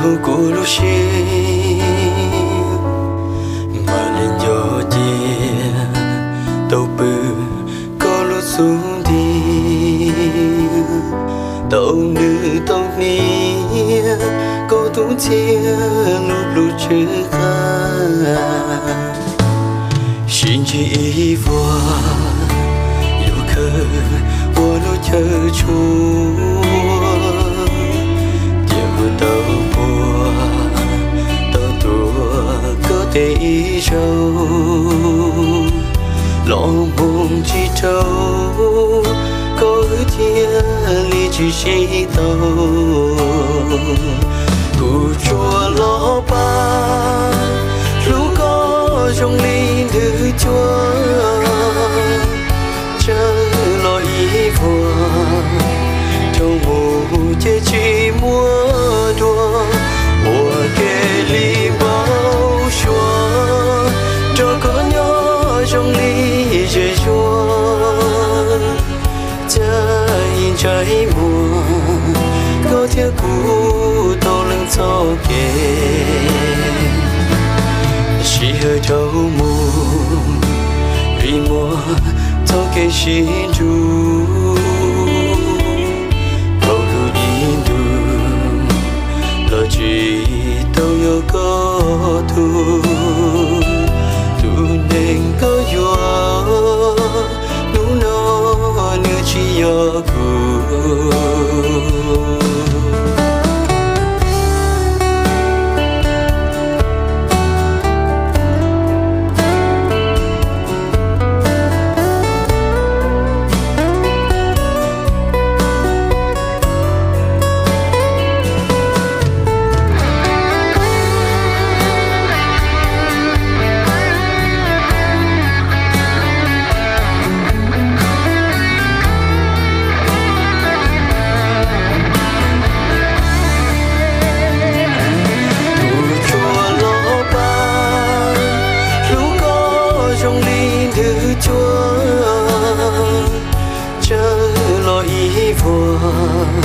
Kuv lub siab mam li nco cia tau pw koj lub xub ntiag, tau nws tau hnia koj tus ntxhiab lub plhu tshwj qab. Sib ntsib ib vuag yuav khawm ua lub chaw tshua, cia ua tau puag tau tuag koj tej ib zaug. Los mus tsis dhau koj wb thiaj li tsis sib tau. Kuv tsuas los pab hlub koj zoo li ntws cuab, tsawg los ib vuag dhau mus ces tsis muaj dua. Ua ke li npau suav, nrog koj nyob zoo li zej zog. Cas ib ntsais muag koj thiab kuv tau lees txoj kev, sij hawm dhau mus vim muaj txoj kev sib nrug. Tau lub ib ntus los tsis tau yog koj tug, tus neeg koj yuav hnub no nws tsis yog kuv. Kuv tsuas los pab hlub koj zoo li ntws cuab, tsawg los ib vuag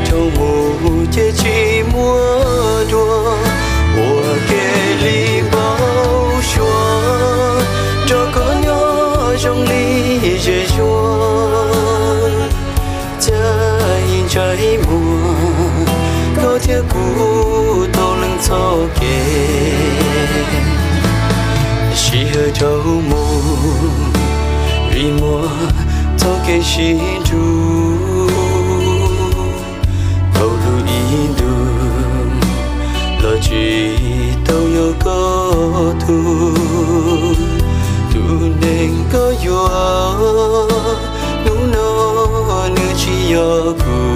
dhau mus ces tsis muaj dua. Ua ke li npau suav, nrog koj nyob zoo li zej zog. Cas ib ntsais muag koj thiab kuv tau lees txoj kev, sij hawm dhau mus vim muaj txoj kev sib nrug. Tau lub ib ntus los tsis tau yog koj tug, tus neeg koj yuav hnub no nws tsis yog kuv.